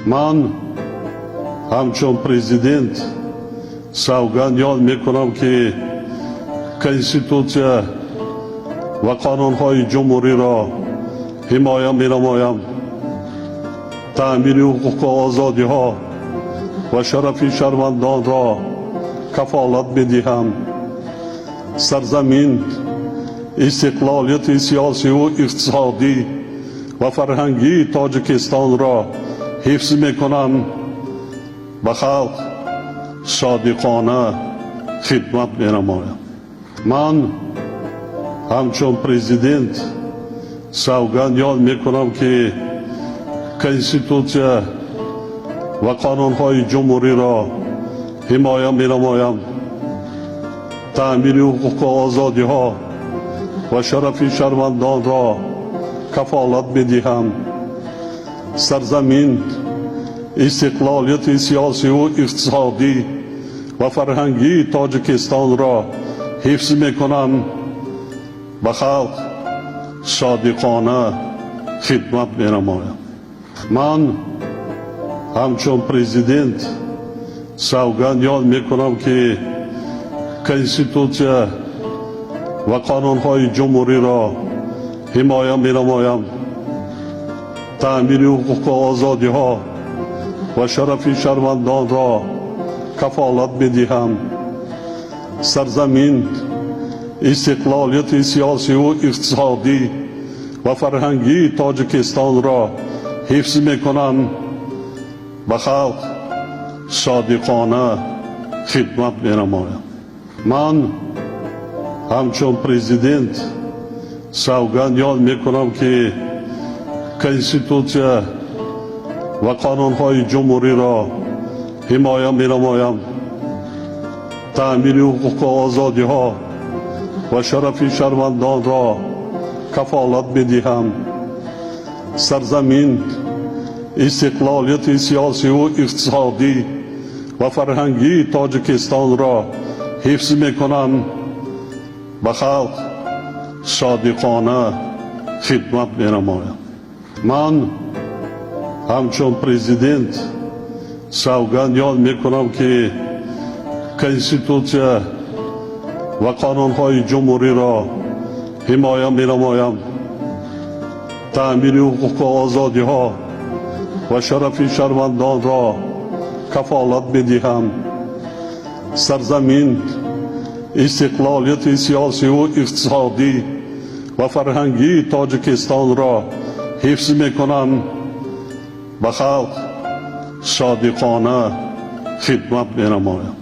Ман ҳамчун президент савганд ёд мекунам, ки Конститутсия ва қонунҳои ҷумҳуриро ҳимоя менамоям, таъмини ҳуқуқу озодиҳо ва шарафи шаҳрвандонро кафолат медиҳам, сарзамин, истиқлолияти сиёсиву иқтисодӣ ва фарҳангии Тоҷикистонро ҳифз мекунам, ба халқ содиқона хидмат менамоям. Ман ҳамчун президент савганд ёд мекунам, ки Конститутсия ва қонунҳои ҷумҳуриро ҳимоя менамоям, таъмини ҳуқуқу озодиҳо ва шарафи шаҳрвандонро кафолат медиҳам, сарзамин, истиқлолияти сиёсиву иқтисодӣ ва фарҳангии Тоҷикистонро ҳифз мекунам, ба халқ содиқона хидмат менамоям. Ман ҳамчун президент савганд ёд мекунам, ки Конститутсия ва қонунҳои ҷумҳуриро ҳимоя менамоям, таъмини ҳуқуқу озодиҳо ва шарафи шаҳрвандонро кафолат медиҳам, сарзамин, истиқлолияти сиёсиву иқтисодӣ ва фарҳангии Тоҷикистонро ҳифз мекунам, ба халқ содиқона хидмат менамоям. Ман ҳамчун президент савганд ёд мекунам, ки Конститутсия ва қонунҳои ҷумҳуриро ҳимоя менамоям, таъмини ҳуқуқу озодиҳо ва шарафи шаҳрвандонро кафолат медиҳам, сарзамин, истиқлолияти сиёсиву иқтисодӣ ва фарҳангии Тоҷикистонро ҳифз мекунам, ба халқ содиқона хидмат менамоям. Ман ҳамчун президент савганд ёд мекунам, ки Конститутсия ва қонунҳои ҷумҳуриро ҳимоя менамоям, таъмини ҳуқуқу озодиҳо ва шарафи шаҳрвандонро кафолат медиҳам, сарзамин, истиқлолияти сиёсиву иқтисодӣ ва фарҳангии Тоҷикистонро ҳифз мекунам, ба халқ содиқона хидмат менамоям.